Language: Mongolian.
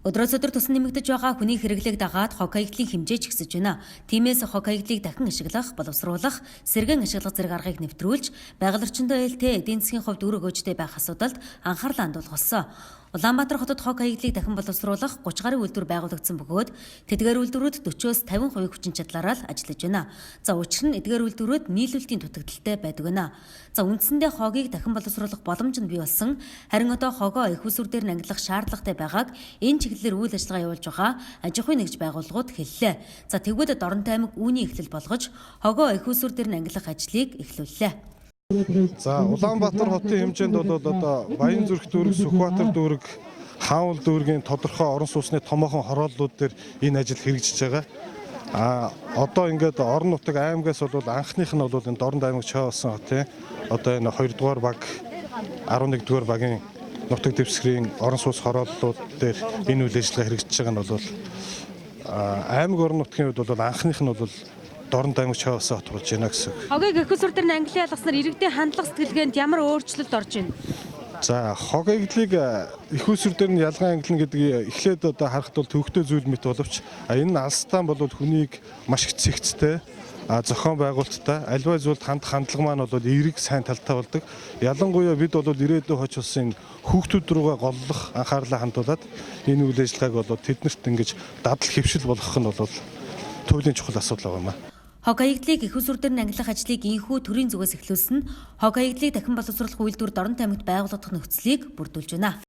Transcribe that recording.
Өдрөөс өдөр тусан нэмэгдэж байгаа хүний хэрэглээг дагаад хог хаягдлын хэмжээ ч ихсэж байна. Тиймээс хог хаягдлыг дахин ашиглах, боловсруулах, сэргээн ашиглах зэрэг аргыг нэвтрүүлж, байгаль орчиндөө ээлтэй, эдийн засгийн хувьд үр өгөөжтэй байх асуудалд анхаарлаа хандуулсан. Улаанбаатар хотод хог хаягдлыг дахин боловсруулах 30 гаруй үйлдвэр байгуулагдсан бөгөөд тэдгээр үйлдвэрүүд 40-оос 50% хүчин чадлаараа л ажиллаж байна. За, учир нь эдгээр үйлдвэрүүд нийлүүлэлтийн дутагдалтай байдаг байна. За, үндсэндээ хогийг дахин боловсруулах боломж нь бий болсон. Харин одоо хогоо эх үүсвэр дээр нь ангилах шаардлагатай байгааг энэ чиглэлээр үйл ажиллагаа явуулж байгаа аж ахуйн нэгж байгууллагууд хэллээ. За, тэгвэл Дорнот аймаг үүний эхлэл болгож хогоо эх үүсвэр дээр нь ангилах ажлыг эхлүүллээ. За, Улаанбаатар хотын хэмжээнд бол одоо Баянзүрх дүүрэг, Сүхбаатар дүүрэг, Хаанвал дүүргийн тодорхой орон сууцны томоохон хорооллууд дээр энэ ажил хэрэгжиж байгаа. А одоо ингээд орон нутаг аймгаас бол анхных нь бол энэ Дорнод аймаг Чойбалсан хотын одоо энэ 2 дугаар баг, 11 дугаар багийн нутаг дэвсгэрийн орон сууц хорооллууд дээр энэ үйл ажиллагаа хэрэгжиж байгаа нь бол аймаг орон нутгийн хувьд бол анхных нь бол Дорнод аймаг Чойбалсан хот болж байна гэсэн. Хогийг эх үүсвэр дээр нь ангилан ялгаснаар иргэдийн хандлага сэтгэлгээнд ямар өөрчлөлт орж байна? За, хог хаягдлыг эх үүсвэр дээр нь ялган ангилна гэдэг эхлээд одоо харахад бол төвөгтэй зүйл мэт боловч энэ нь алстаан бол хүнийг маш их цэгцтэй, зохион байгуулалттай, аливаа зүйлд хандах хандлага маань бол эерэг сайн талтай болдог. Ялангуяа бид бол ирээдүйн хойч улсын хүүхдүүд рүүгээ голлох анхаарлаа хандуулад энэ үйл ажиллагааг бол тэднэрт ингэж дадал хэвшил болгох нь бол туйлын чухал асуудал байгаа юм аа. Хог хаягдлыг эх үүсвэр дээр нь ангилах ажлыг ийнхүү төрийн зүгээс эхлүүлсэн нь хог хаягдлыг дахин боловсруулах үйлдвэр Дорнот аймагт байгуулагдах нөхцөлийг бүрдүүлж байна.